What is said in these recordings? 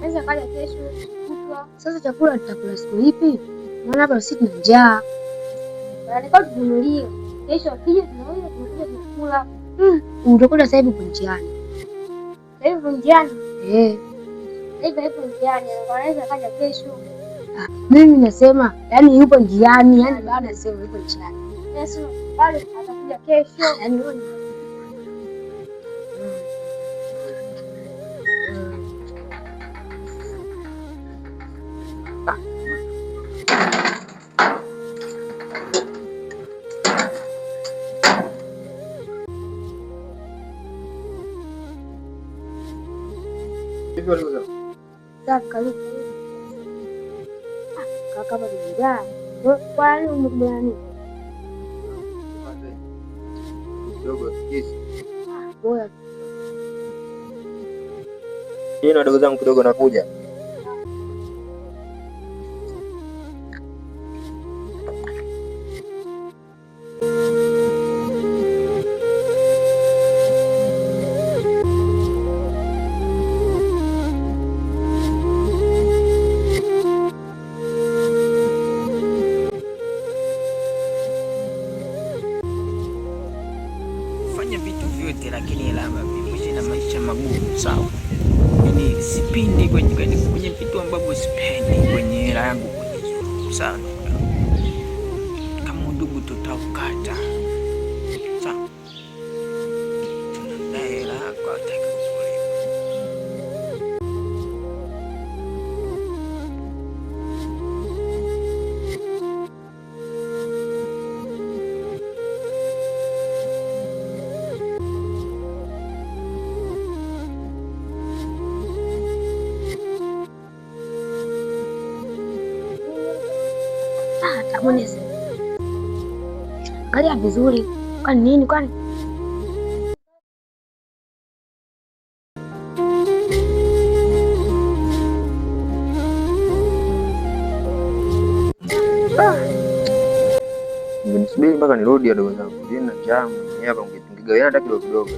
Naweza kaja kesho kutwa. Sasa chakula tutakula siku ipi? Maana hapa sisi tuna njaa. Wanatakiwa tuvumilie. Kesho akija tunauza tunakuja tunakula. Utakuta sasa hivi upo njiani. Sasa hivi upo njiani? Eh. Sasa hivi yupo njiani, anaweza kaja kesho. Ah, mimi nasema yani yupo njiani, yani baada ya sema yupo njiani. Yesu bado atakuja kesho. Yani Safi karibu. Kaka bado njaa. Kwa nini umekuja nani? Bora. Yeye na wadogo zangu kidogo nakuja. Fanya vitu vyote lakini labda mwishi na maisha magumu, sawa? Yaani sipendi kwenye vitu ambavyo sipendi kwenye hela yangu kwenye sawa. Kama ndugu tutaukata, sawa? Tunadai hela yako hataki kukulipa. Ah, Tabonezi. Angalia vizuri. Kwani nini kwani? Mngenisubiri mpaka nirudi wadogo zangu. Mimi na njaa mwenyewe hapa mngegawiana hata kidogo kidogo.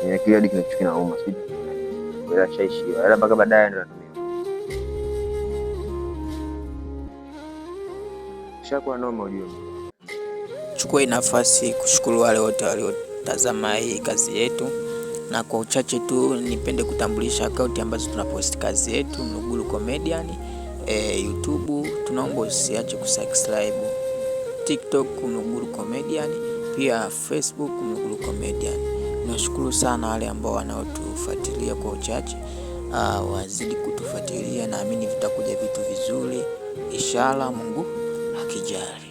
Ni akili hadi kinacho kinauma sijui. Ila shaishiwa. Ila mpaka baadaye ndo natumia. Shakuwa noma ujue. Chukua hii nafasi kushukuru wale wote waliotazama hii kazi yetu, na kwa uchache tu nipende kutambulisha akaunti ambazo tunapost kazi yetu Mlugulu Comedian, YouTube tunaomba usiache kusubscribe, TikTok Mlugulu Comedian, pia Facebook Mlugulu Comedian. Nashukuru sana wale ambao wanaotufuatilia kwa uchache, wazidi kutufuatilia, naamini vitakuja vitu vizuri, inshallah Mungu akijali.